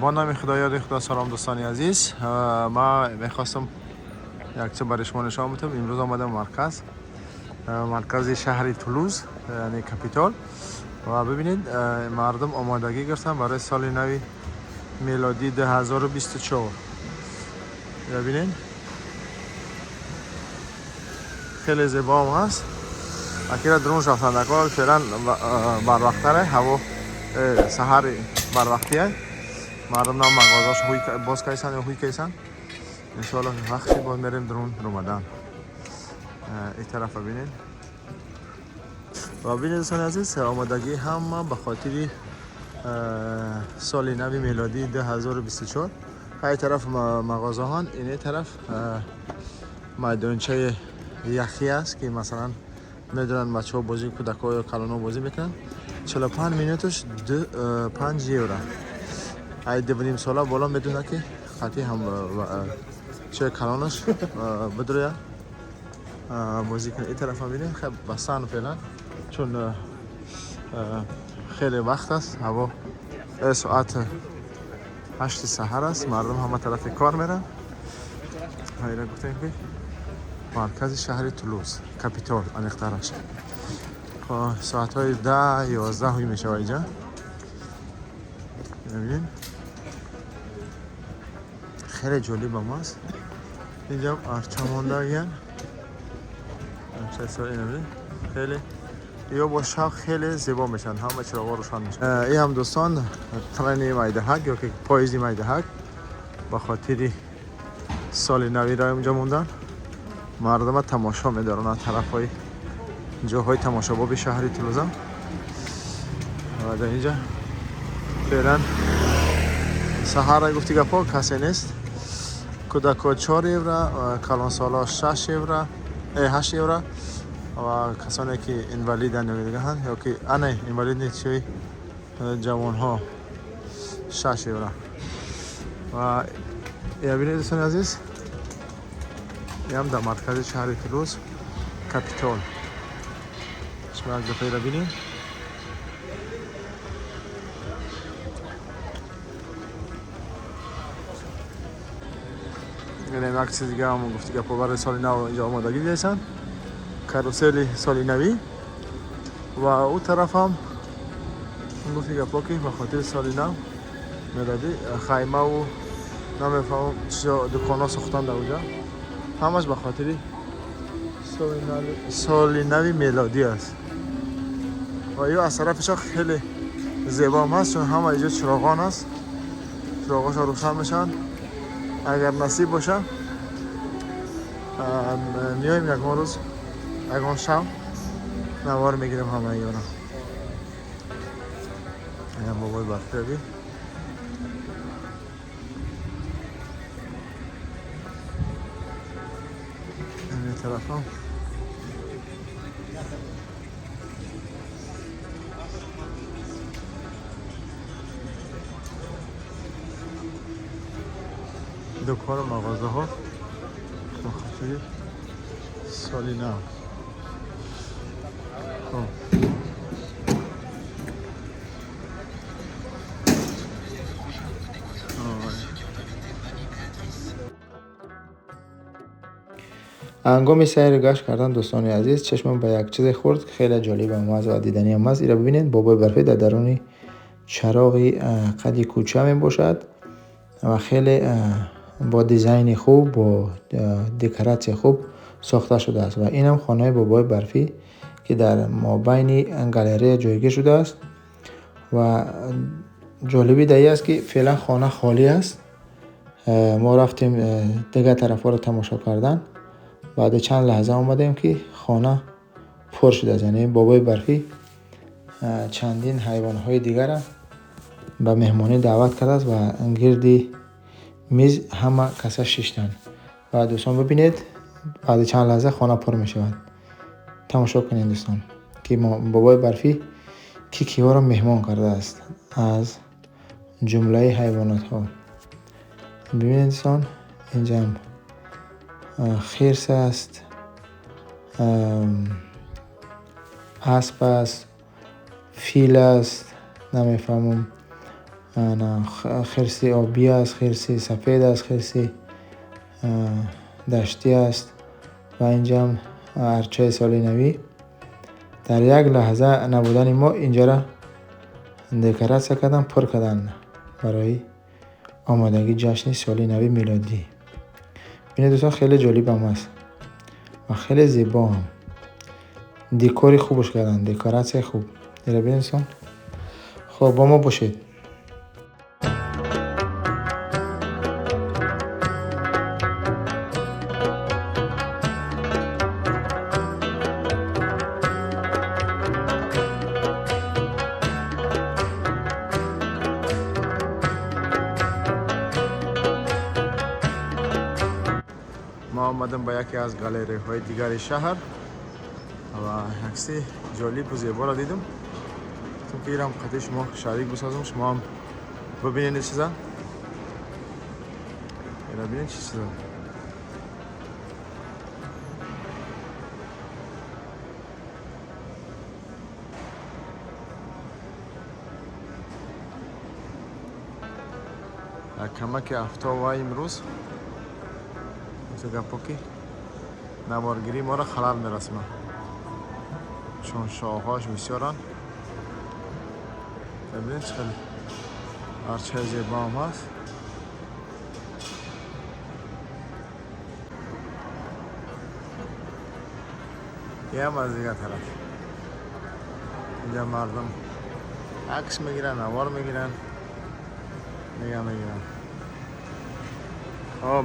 Бо номи Худо, ёди Худо. Салом, дӯстони азиз. Ман мехостам як чиз барои шумо нишон бидам. Имрӯз омадам маркази шаҳри Тулуз, яъне Капитол, ва бибинед, мардум омодагӣ гирифтанд барои соли нави мелодӣ 2024. Бибинед, хеле зебо ҳам ҳаст. Акира дрон шафтандако феълан барвақттаре, ҳаво саҳари барвақтие. Мардум нам мағозааш боз кайсан ё ҳуй кайсан. Иншоалло, вақти боз мерем дрон ромадан. Ин тарафа бинед ва бинед, дӯстони азиз, омодагии ҳама ба хотири соли нави мелодии 2024. Ҳай тараф мағозаҳон, ин тараф майдончаи яхӣ аст, ки масалан медонанд, бачаҳо бозӣ, кӯдакҳо ё калонҳо бозӣ мекунанд. 45 минуташ 5 евро. Ай 2,5 сола боло медонад, ки қатъи ҳам чои калонаш бидрояд, бозӣ кунад. Ин тарафа бинед, хеб бастан феълан, чун хеле вақт аст, ҳаво соат 8 саҳар аст, мардум ҳама тарафи кор меранд. Ҳайра гуфтем, ки маркази шаҳри Тулуз, Капитол аниқтараш. Соатҳои 10, 11 ҳуй мешавад инҷа. Бибинед, хеле ҷолибам аст. Инҷа арча мондагиян, хеле ё бо шаб хеле зебо мешаванд, ҳама чироғҳо рӯшан мешаванд. Ин ҳам, дӯстон, трени майдаҳак ё ки поезди майдаҳак ба хотири соли навиро инҷо мондан. Мардума тамошо медоранд аз тарафҳои ҷоҳои тамошобоби шаҳри Тулуза. Ва дар инҷа феълан саҳара, гуфти гапҳо, касе нест. Кӯдакҳо 4 евро, калонсолҳо 6 евро, 8 евро ва касоне ки инвалиданд ё дигаҳанд, ё ки ане инвалид нест, чӣ, ҷавонҳо 6 евро. Ва бинед, дӯстони азиз, ям дар маркази шаҳри Тулуз, Капитол. Шумо як дафъаеро бинед. Як чизи дига ҳам, гуфти гапҳо, барои соли нав инҷо омодагӣ дидесанд, карусели соли навӣ. Ва ӯ тараф ҳам, гуфти гапҳо, ки ба хотири соли нав мелодӣ хаймаву намефаҳмам чизо, дуконҳо сохтан дар оҷа, ҳамаш ба хотири соли нави мелодӣ аст. Ва ё аз тарафишо хеле зебоам ҳаст, чун ҳама иҷо чироғон аст, чироғошо рӯшан мешаванд. Агар насиб боша, меоем ягон рӯз, ягон шаб навор мегирем ҳамаи ёро. Бобои барфираби. Ин тарафам дукону мағозаҳо ба хотири соли нав. Хоб, Ҳангоми сайру гашт кардан, дӯстони азиз, чашмам ба як чизе хӯрд, ки хеле ҷолибам аст ва диданиам аст. Иро бибинед, бобои барфӣ дар даруни чароғи қади кӯча мебошад ва хеле бо дизайни хуб, бо декоратсияи хуб сохта шудааст. Ва инам хонаи бобои барфӣ, ки дар мобайни галерея ҷойгир шудааст. Ва ҷолиби дар ин аст, ки феълан хона холӣ аст. Мо рафтем дигар тарафҳоро тамошо кардан, баъди чанд лаҳза омадем, ки хона пур шудааст, яъне бобои барфӣ чандин ҳайвонҳои дигарро ба меҳмонӣ даъват кардааст ва гирди миз ҳама каса шиштанд. Ва дӯстон, бибинед, баъди чанд лаҳза хона пур мешавад. Тамошо кунед, дӯстон, ки бобои барфӣ ки киҳоро меҳмон кардааст аз ҷумлаи ҳайвонотҳо. Бибинед, дӯстон, инҷам хирс аст, асп аст, фил аст, намефаҳмам. Хирси обӣ аст, хирси сафед аст, хирси даштӣ аст ва инҷа ҳам арчаи соли навӣ. Дар як лаҳза набудани мо инҷаро декоратсия кардан, пур кардан барои омодагии ҷашни соли нави милодӣ. Бинед дӯстон, хеле ҷолибам аст ва хеле зебо ҳам. Декори хубаш кардан, декоратсияи хуб. Ира бинед дӯстон. Хуб, бо мо бошед. Мо омадам ба яке аз галереяҳои дигари шаҳр ва акси ҷолибу зеборо дидам. Гуфтам ки ирам қатъи шумо шарик бисозам, шумо ҳам бибинед ин чиза. Ира бинед чӣ чиза. Дар камаки афтоб имрӯз гапо ки наворгирии моро халал мерасонад, чун шоҳҳош бисёранд. Бибинед чӣ хеле арчаи зебо ҳам ҳаст. Ям аз дигар тараф инҷа мардум акс мегиранд, навор мегиранд, дига мегиранд.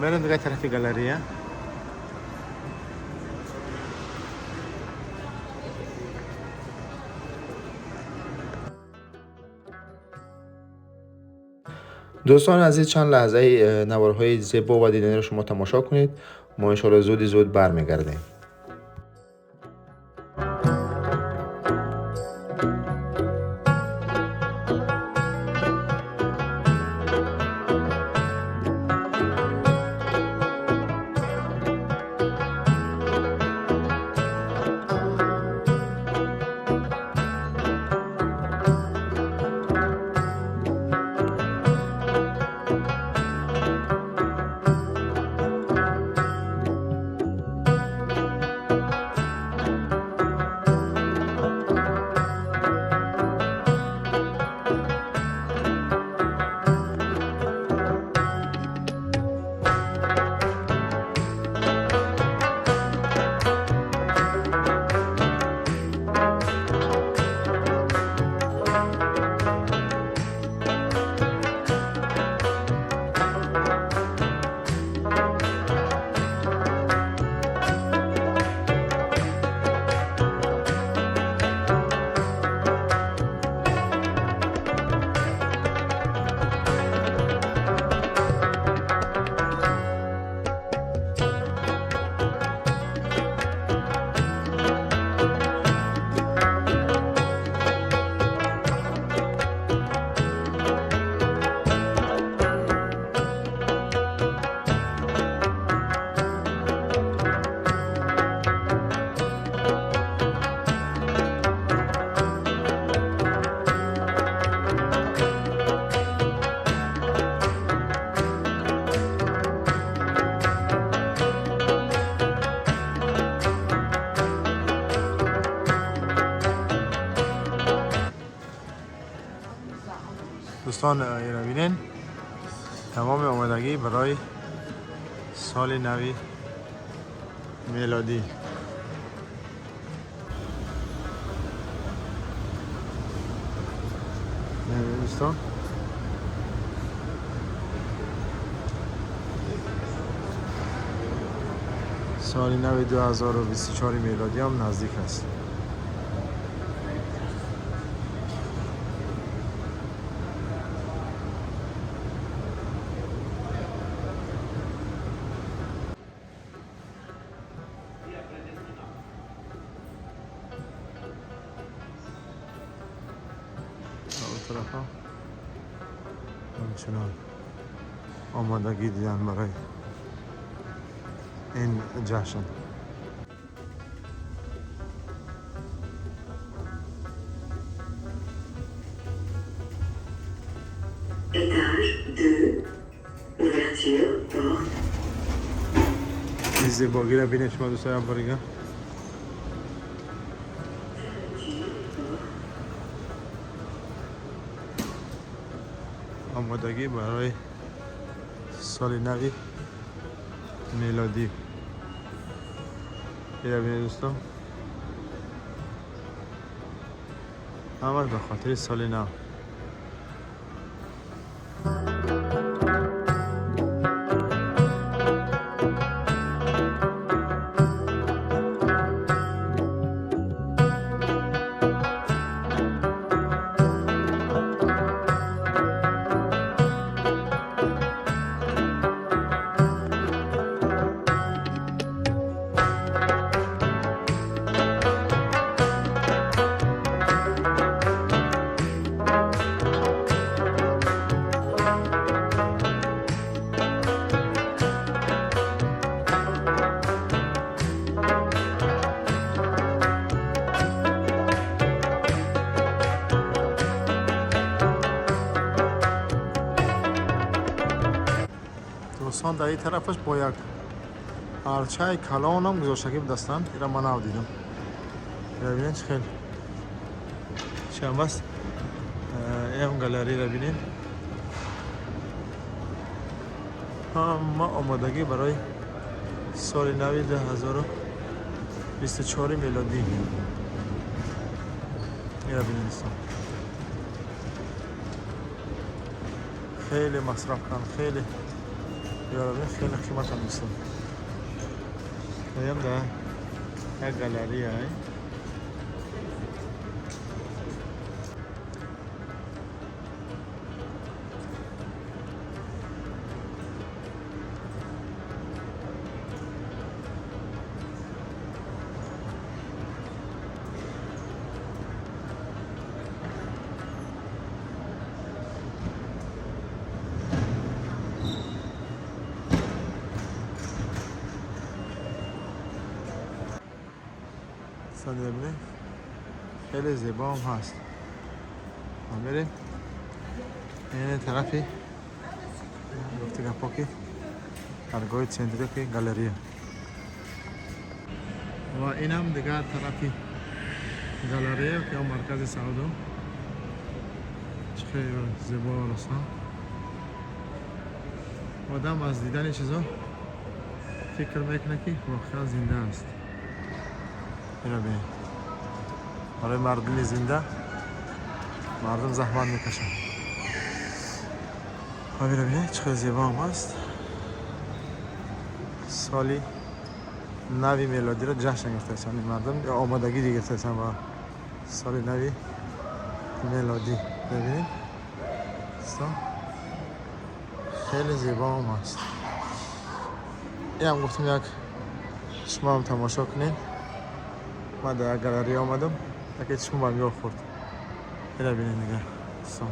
Мерем дигар тарафи галерея. Дӯстони азиз, чанд лаҳзаи наворҳои зебо ва диданиро шумо тамошо кунед. Мо иншоалло зуди зуд бармегардем. دوستان ایرا بینین تمام آمادگی برای سال نوی میلادی. دوستان سال نو 2024 میلادی هم نزدیک است. طرفا همچنان آمادگی دیدن برای این جشن. زیباگی را بینید شما دوستان بار. آمادگی برای سال نوی میلادی. ببینید دوستان، همش به خاطر سال نو. دوستان در این طرفش با یک ارچه کلان هم گذاشتگی بدستن. ایرا من نو دیدم. ببینید چه خیلی چه هم است. این هم گالری را ببینید. همه آمادگی برای سال نو 2024 میلادی. ایرا ببینید دوستان، خیلی مصرف کن، خیلی خیلی قیمت هم دوستان. این ده یک گالری های. ببینید خیلی زیبا هم هست. ما میریم این طرفی گفتی گپا که درگاه سنتری که گالریه و این هم دیگر طرفی گالریه که مرکز سعودو. خیلی زیبا راست. آدم از دیدن چیزا فکر میکنه که واقعا زنده است. اینو ببین، برای مردم زنده مردم زحمت میکشن. اینو ببین چقدر زیبا هم هست. سالی نوی میلادی رو جشن گرفته مردم، یا آمادگی دیگه گرفته با سال نوی میلادی. ببینید خیلی زیبا هم هست. این هم گفتم یک شما هم تماشا کنین. من در گالری آمدم یکی چشم با خورد. اینو ببینید دیگه دوستان،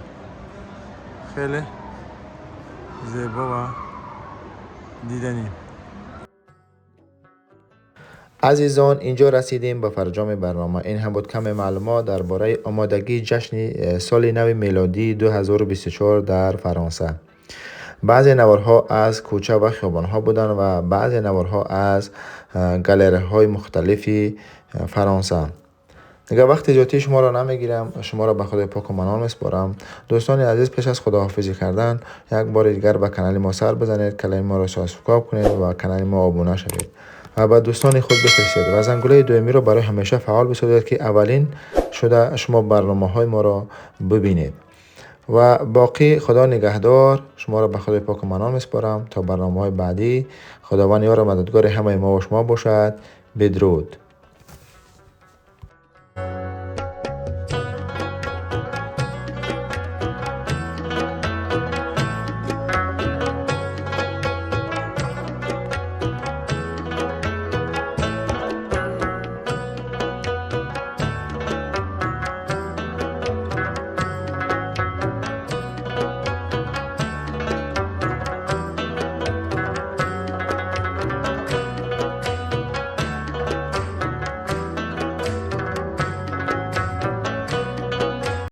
خیلی زیبا و دیدنی. عزیزان اینجا رسیدیم به فرجام برنامه. این هم بود کم معلومات درباره آمادگی جشن سال نو میلادی 2024 در فرانسه. بعضی نوارها از کوچه و خیابانها بودند و بعضی نوارها از گالری های مختلف فرانسه. دیگه وقت زیادی شما را نمیگیرم، شما را به خدای پاک و منان میسپارم. دوستان عزیز، پیش از خداحافظی کردن یک بار دیگر به کانال ما سر بزنید، کانال ما را subscribe کنید و کانال ما آبونه شوید و به دوستان خود بفرستید و زنگوله دومی را برای همیشه فعال بسازید که اولین شده شما برنامه های ما را ببینید. و باقی خدا نگهدار، شما را به خدای پاک و منان میسپارم تا برنامه های بعدی. خداوند یار و مددگار همه ما و شما باشد. بدرود.